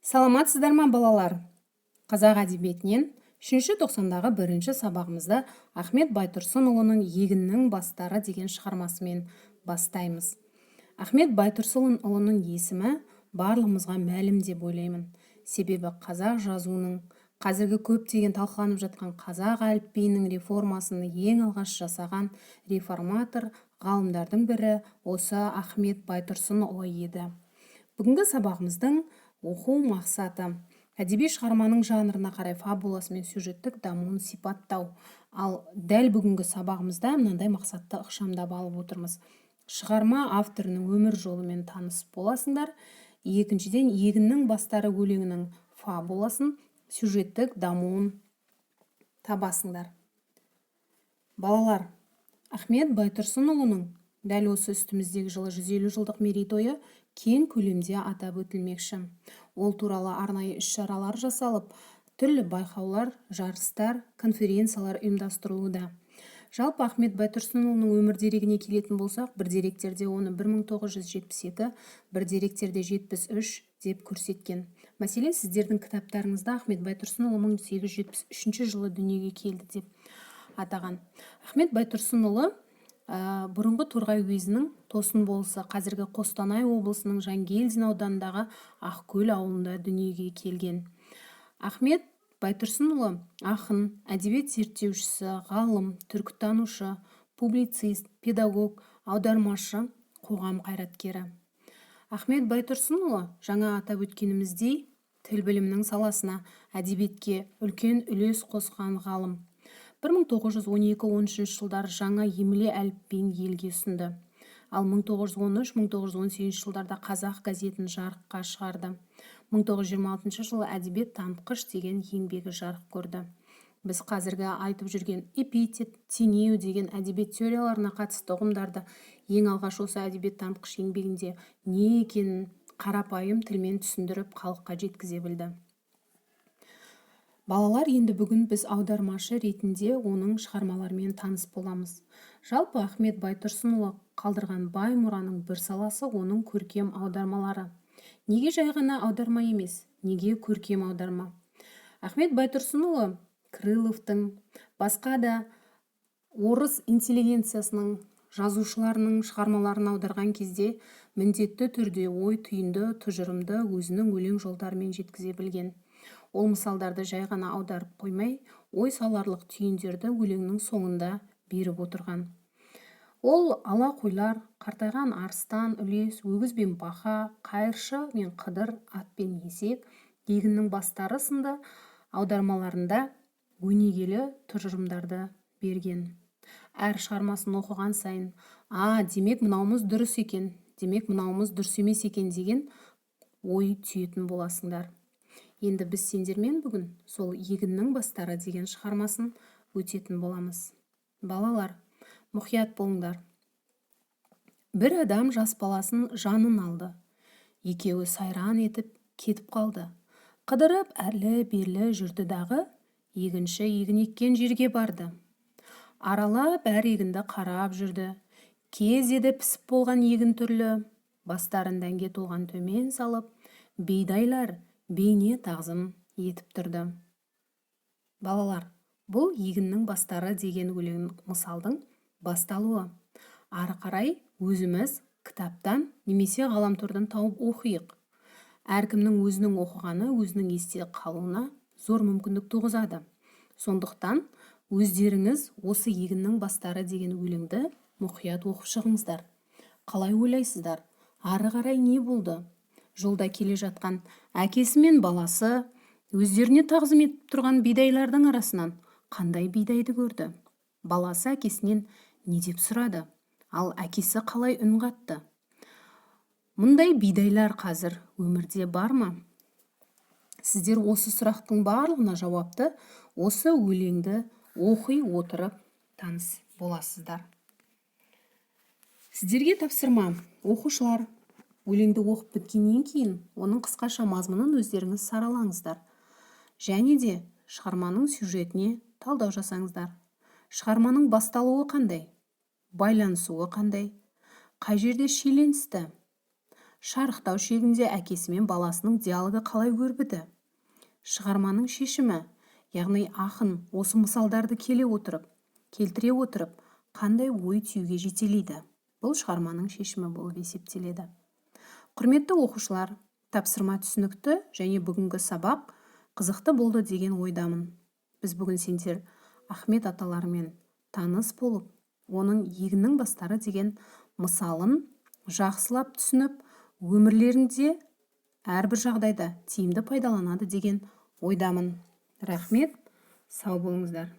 Саламатсыздар ма, балалар! Қазақ әдебиетінен үшінші тоқсандағы бірінші сабағымызды Ахмет Байтұрсынұлының «Егіннің бастары» деген шығармасымен бастаймыз. Ахмет Байтұрсынұлының есімі барлығымызға мәлім деп ойлаймын. Себебі қазақ жазуының, қазіргі көптеген талқыланып жатқан қазақ әліпбиінің реформасын ең алғаш жасаған реформатор ғалымдардың бірі осы Ахмет Байтұрсынұлы еді. Бүгінгі сабағымыздың оқу мақсаты: әдеби шығарманың жанрына қарай фабуласы мен сюжеттік дамуын сипаттау. Ал дәл бүгінгі сабағымызда мынандай мақсатты ықшамдап алып отырмыз: шығарма авторының өмір жолымен таныс боласыңдар, екіншіден, «Егіннің бастары» өлеңінің фабуласын, сюжеттік дамуын табасыңдар. Балалар, Ахмет Байтұрсынұлының дәл осы үстіміздегі жылы 150 жылдық мерейтойы кең көлемде атап өтілмекші. Ол туралы арнайы іс-шаралар жасалып, түрлі байқаулар, жарыстар, конференциялар ұйымдастырылуда. Жалпы, Ахмет Байтұрсынұлының өмір дерегіне келетін болсақ, бір деректерде оны 1972, бір деректерде 73 деп көрсеткен. Мәселен, сіздердің кітаптарыңызда Ахмет Байтұрсынұлы 1873 жылы дүниеге келді деп атаған. Ахмет Байтұрсынұлы бұрынғы Торғай уезінің Тосын болысы, қазіргі Қостанай облысының Жангелдин ауданындағы Ақкөл ауылында дүниеге келген. Ахмет Байтұрсынұлы – ақын, әдебиет зерттеушісі, ғалым, түркітанушы, публицист, педагог, аудармашы, қоғам қайраткері. Ахмет Байтұрсынұлы, жаңа атап өткеніміздей, тіл білімінің саласына, әдебиетке үлкен үлес қосқан ғалым. 1912-13 жылдары жаңа емле әліпбиін елге ұсынды. Ал 1913-1918 жылдарда «Қазақ» газетін жарыққа шығарды. 1926 жылы «Әдебиет танытқыш» деген еңбегі жарық көрді. Біз қазіргі айтып жүрген эпитет, теңеу деген әдебиет теорияларына қатысты ұғымдарды ең алғаш осы «Әдебиет танытқыш» еңбегінде не екенін қарапайым тілмен түсіндіріп, халыққа жеткізе білді. Балалар, енді бүгін біз аудармашы ретінде оның шығармаларымен таныс боламыз. Жалпы, Ахмет Байтұрсынұлы қалдырған бай мұраның бір саласы – оның көркем аудармалары. Неге жай ғана аударма емес, неге көркем аударма? Ахмет Байтұрсынұлы Крыловтың, басқа да орыс интеллигенциясының жазушыларының шығармаларын аударған кезде міндетті түрде ой түйінді, тұжырымды өзінің өлең жолдарымен жеткізе білген. Ол мысалдарды жай ғана аударып қоймай, ой саларлық түйіндерді өлеңнің соңында беріп отырған. Ол «Ала қойлар», «Қартайған арыстан», «Үлес», «Өгіз бен бақа», «Қайыршы мен Қыдыр», «Ат пен есек», «Егіннің бастары» сынды аудармаларында өнегелі тұжырымдарды берген. Әр шығармасын оқыған сайын: «А, демек, мынауымыз дұрыс екен, демек, мынауымыз дұрыс емес екен» деген ой түйетін боласыңдар. Енді біз сендермен бүгін сол «Егіннің бастары» деген шығармасын өтетін боламыз. Балалар, мұқият болыңдар. Бір адам жас баласын жанын алды. Екеуі сайран етіп кетіп қалды. Қыдырып әрлі-берлі жүрді дағы, егінші егін еккен жерге барды. Аралап, әр егінді қарап жүрді. Кез еді, пісіп болған егін түрлі. Бастарын дәнге толған төмен салып, бидайлар бейне тағзым етіп тұрды. Балалар, бұл «Егіннің бастары» деген өлең мысалдың басталуы. Ары қарай өзіміз кітаптан немесе ғаламтордан тауып оқиық. Әркімнің өзінің оқығаны өзінің есте қалуына зор мүмкіндік туғызады. Сондықтан өздеріңіз осы «Егіннің бастары» деген өлеңді мұқият оқып шығыңыздар. Қалай ойлайсыздар, ары қарай не болды? Жолда келе жатқан әкесі мен баласы өздеріне тағзым етіп тұрған бидайлардың арасынан қандай бидайды көрді? Баласы әкесінен не деп сұрады? Ал әкесі қалай үн қатты? Мұндай бидайлар қазір өмірде бар ма? Сіздер осы сұрақтың барлығына жауапты осы өлеңді оқи отырып таныс боласыздар. Сіздерге тапсырма: оқушылар, өлеңді оқып біткеннен кейін оның қысқаша мазмұнын өздеріңіз саралаңыздар және де шығарманың сюжетіне талдау жасаңыздар. Шығарманың басталуы қандай, байланысуы қандай, қай жерде шиеленісті? Шарықтау шегінде әкесі мен баласының диалогы қалай өрбіді? Шығарманың шешімі, яғни ақын осы мысалдарды келе отырып, келтіре отырып, қандай ой түюге жетелейді? Бұл шығарманың шешімі болып есептеледі. Құрметті оқушылар, тапсырма түсінікті және бүгінгі сабақ қызықты болды деген ойдамын. Біз бүгін сендер Ахмет аталарымен таныс болып, оның «Егіннің бастары» деген мысалын жақсылап түсініп, өмірлерінде әрбір жағдайда тиімді пайдаланады деген ойдамын. Рахмет, сау болыңыздар.